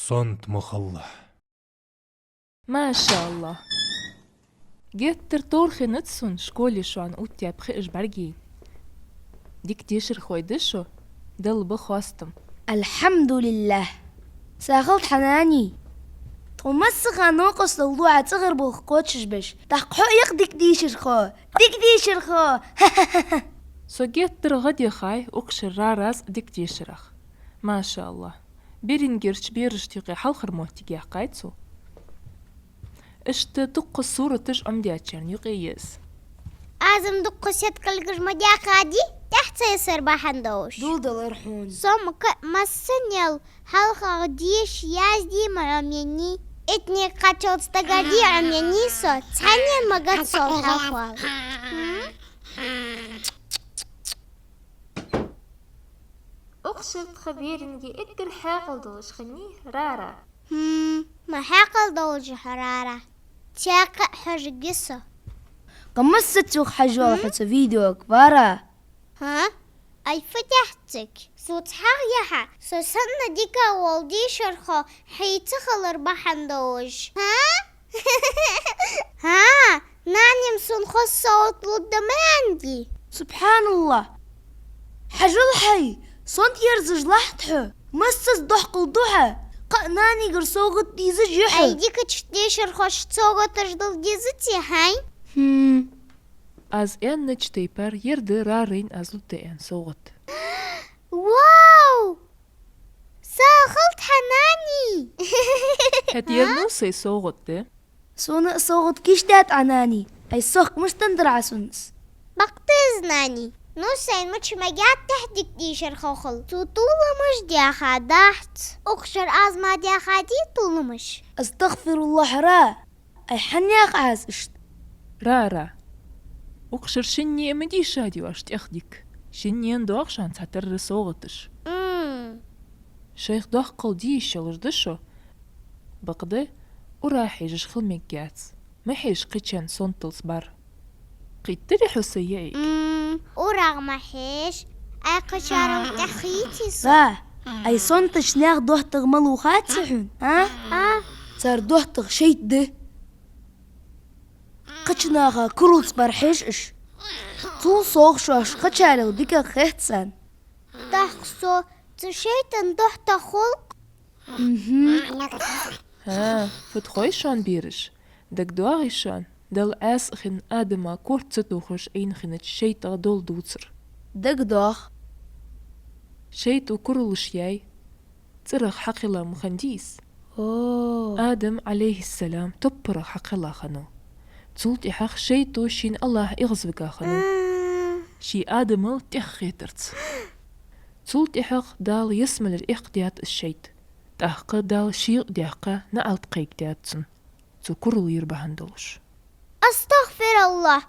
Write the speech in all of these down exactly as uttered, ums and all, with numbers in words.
Сонта ма хилалахь. Машаллахь. Геттара товр хиннад сона школе шоана оттаяь пхиъаш бӀаргий. Дика дешархой да шо, Далла ба хоастам. Алхьамдулиллахь. Сагӏа хилда хьа, нани. Тхо массахана новкъостал ду Ӏа цӀагӀара болх кхочушбеш. ТӀаккха хьо а я-кх дика дешархо. Дика дешархо. Со геттара гӀадъяхай укх шера Рарас дика дешарах. Машаллахь. Берингерча берашта юкъе хьалхара моттиг яьккхай цо. Иштта дуккха сураташ Ӏомадаьчарна юкъе я из. Аз-м дуккха сеткалгаш ма даьккхадий, тӀехьа ца йисар бахьан долаш. Дулдалар хьона. Со-м кхы а массанел хьалхагӀа деша, язде ма Ӏомаеннай. Итт никъ кхаччалца дагадеха Ӏомаеннай со, цхьаннена ма гатсол хьалхвала. Укх шера тха беринге эггара хьаькъал долаш хиннай Рара. Хм, ма хьаькъал долаш я хьо, Рара. Цхьаккха а хьожаргья со. Къамаьл ца цух хьажол хьо цу видеога, Вара. Хьа? Ай, фу тӀехьциг. Со цхьаккха я хьа, со санна дика вола дешархо хьо ца хилар бахьан долаш. Хьа? Хьа, нани-м сона хоза совгӀат лургда ма аьннадий? Субхьаналлахь! Хьажал хьай, сонта ерзаш латтий хьо? Массаза дохкал ду хьа, кхы а нанигара совгӀат дезаш я хьо. Ай, дикача дешархошта совгӀаташ дала дезаций хьай? Хм. Аз аьннача тайпара ер да Рарайна аз лургда аьнна совгӀат. Вау! Сагӏа хилда хьа, нани! ХӀаьта ер-м сай совгӀат да. Сона а совгӀат кийчдаьд Ӏа, нани. Ай, сох мишта дар Ӏа сона из? Бакъда из, нани. Ну, сайна мича мегаргда дика дешархо хила. Цо толамаш даьха дац. Укх шера аз ма даьхадий толамаш? Астагъфируллахь, Ра. Ай, хӀана яьккхай Ӏа из иштта? Рара. Укх шера шинне а ма дийшадий оаш тӀех дика. Шиннена доагӀа шоана цхьатарра совгӀаташ. М. Шоайх дохкал де йиш йолаш да шо. Бакъда ура хьежаш хила мегаш яц. Ма хьежа кхычарна сонталца бӀарг. Кхийттарий хьо са яйг? М, урагӀ ма хьежа. Ай, кхычар-м тӀехьа хийций со? Ва, ай, сонтача наьха доттагӀа малув хаций хьона, а? А? Цар доттагӀа шайтӀа да. Кхыча наха куралца бӀарг хьеж уж. Цул совгӀа шоаш кхычарел дикагӀа хет царна. ТӀаккха со цу шайтӀан доттагӀа хул-кх? Мгм. ХӀа, фуд хой шоана, бераш? ДагадоагӀий шоана, Далла Ӏаьса хинна Адама корта ца тохаш Ӏийна хиннача шайтӀа дола дувцар? ДагадоагӀа. ШайтӀо куралаш яьй, цӀерах хьакхелла ма хиннадий из. О. Адам, Ӏалайхиссалам, топпарах хьакхелла хиннав. Цул тӀехьагӀа шайтӀо шийна Аллахь эгӀазвига хиннав. М. Ший Адамал тӀеххетарца. Цул тӀехьагӀа Дала ялсмалера эккхадаьд из шайтӀа. ТӀаккха Дала ший а даьккха наӀалт кхайкадаьд цунна, цо курал йир бахьан долаш. Астагъфируллахь!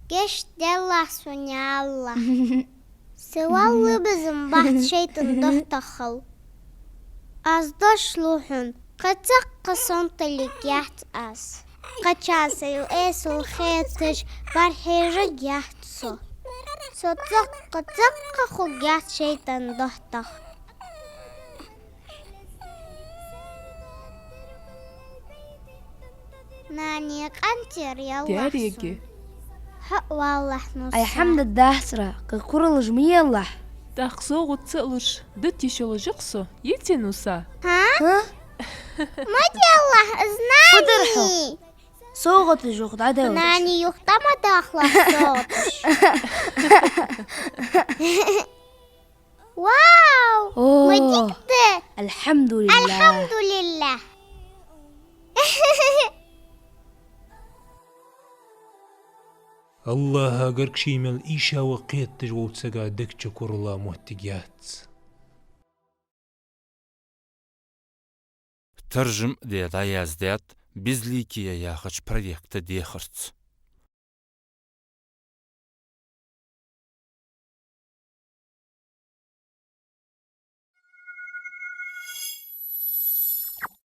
Гешт делахь сона, я Аллахь. Са валла безам бац шайтӀан доттагӀа хила. Аз дош лу хьона, кхы цхьаккха сонталургьяц аз. Кхыча сайла эсала хеташ бӀарг хьежаргьяц со. Со цхьаккха, цхьаккха хургьяц шайтӀан доттагӀа. Нани, къинтӀера яллахь сона. Хьо а валлахь, Нуса. Ай, хӀама дац, Ра, кхы куралаш ма еллахь. ТӀаккха совгӀат ца а луш, дита йиш йолаш я-кх со, йиций, Нуса? Хьа? Хьа? Ма деллахь из, нани! СовгӀаташ юха дӀадала. Нани, юха тӀа ма дахалахь совгӀаташ. Вау! О! Ма дика да! Алхьамдулиллахь! Алхьамдулиллахь! Аллахӏа гарга ший мел ийша ва кхеташ волча сага дег чу курала моттиг яц. Таржам де дӀаяздаьд «Безликие» яхача проекта дехарца.